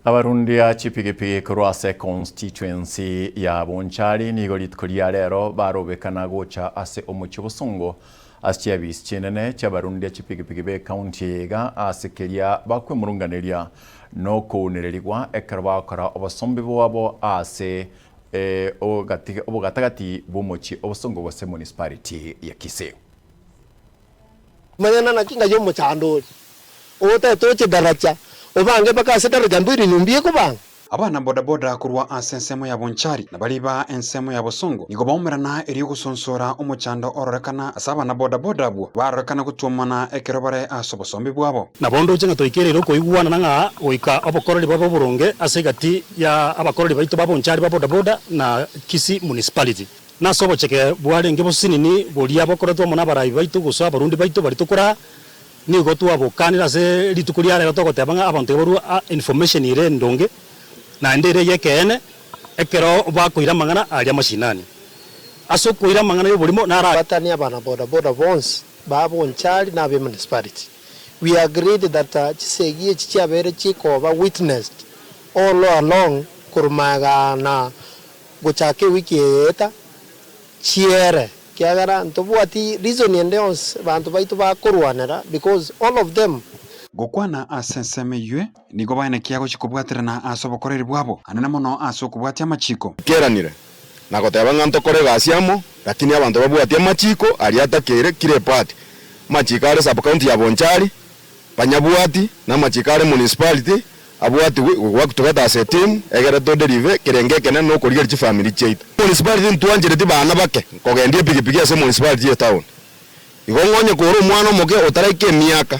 Abarundia chipigipigi korwa ase constituency ya Bonchari nigo rituko ria rero barobekana gocha ase omochie obosongo ase chiabisi chinene chiabarundia chipigipigi be county eye iga ase keria bakwemurunganeria nokounererigwa ekero bagokora obosombi bwabo ase obogatagati bw'omochie obosongo gose municipality ya Kisii. Manyana naki ng'ai omochando ore, ogotaete oche daraja, obange mpaka ase daraja mbiri nyomba ekobanga. Abana bodaboda korwa ase ensemo ya Bonchari na baria ba ensemo ya Bosongo nigo baumerana erio gosonsora omochando ororekana ase abana bodaboda abwo barorekana gotwomana ekero bare ase obosombi bwabo. Nabo ndoche ng'a toikereire okoigwanana ng'a goika obokoreri bobe oboronge ase egati ya abakoreri baito ba Bonchari ba bodaboda na Kisii Municipality. Nase obocheke bwarenge bosinini boria bokoretwe amo nabaraai baito gose abarundi baito baria tokoraa, nigo twabokanire ase rituko ria rero togoteba ng'a abanto iga barue information ere endonge naende ere ey'ekeene ekero bakoira amang'ana aria amashinani. Ase okoira amang'ana y'oborimo naro. Batani abana boda boda bonsi ba Bonchari na abe municipality we agreed that chisegi echi chiabeire chikoba witnessed all along korwa magega na Gochaka ewiki eye eta chiere, ekiagera ntobwati reason ende yonsi abanto baito bakorwanera because all of them. Gokwana ase ensemo eywe nigo baenekia gochia kobwaterana ase obokoreri bwabo, anene mono ase okobwatia amachiko. Ikeranire na goteba ng'a ntokore egasi amo, lakini abanto babwatie amachiko aria atakeire kira eparty. Amachiko are sub county ya Bonchari, Banyabwati namachiko are municipality abwatigwe we work together as a team egere to deliver ekerengo ekenene na okorigereria chifamiri chiaito. Municipality ntwanchereti bana bake kogendia epigipigi ase municipality ye town. Igo ng'onye kore omwana omoke otaraika emiaka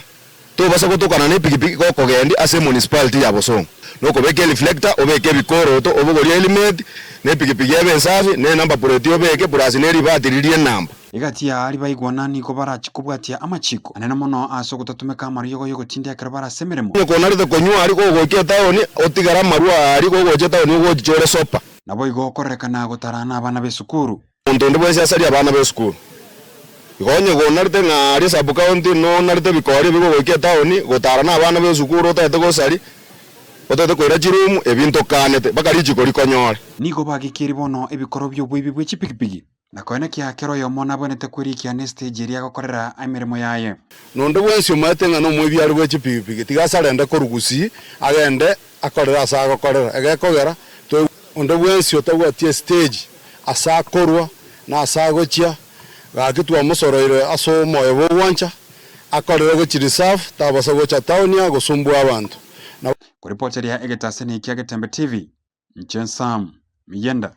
tobasa gotokana ne epigipigi gokogendia ase emunicipality ya Bosongo. Nokobeka ereflector obeke ebikoroto obogorie helmet ne epigipigi ebe ensafi ne enumber plate obeke plus ne ribati riria enamba. Egati y'aria baigwana nigo barachie kobwatia amachiiko anene mono ase ogotatumeka amariogo y'ogotindia ekero bare ase emeremo. Onye konarete konywa aria kogoika etaoni, otigare amarwa aa aria kogocha etaoni ogochicha ore sopa. Naboigo okorerekana gotara nabana b'esukuru. Omonto onde bwensi asarie abana b'esukuru. Igo onye konarete ng'a aria sub county nonarete ebikori ebi kogoika etaoni, gotara nabana b'esukuru otagete gosaria, otagete koira chiroom, ebi ntokanete, mpaka richiko rikonyore. Nigo bagekirie bono ebikoro bi'oboibi bwe chipigipigi. Na koenekia kera oyomo nabwenerete kwerikia nestage eria agokorera emeremo yaye. Na onde bwensi omaete ng'a nomoibi are bwe chipigipigi, tiga asarende korwa gusii, agende akorere ase agokorera. Egekogera, toigwe onde bwensi otabwati estage ase akorwa na ase agochia, gaki twamosoroire ase omoyo bw'ogwancha, akorere gochia reserve, tabasa gocha town aa gosumbua abanto. Na. Koripoteria egetaseni kia Getembe TV, Inche Sam Miyenda.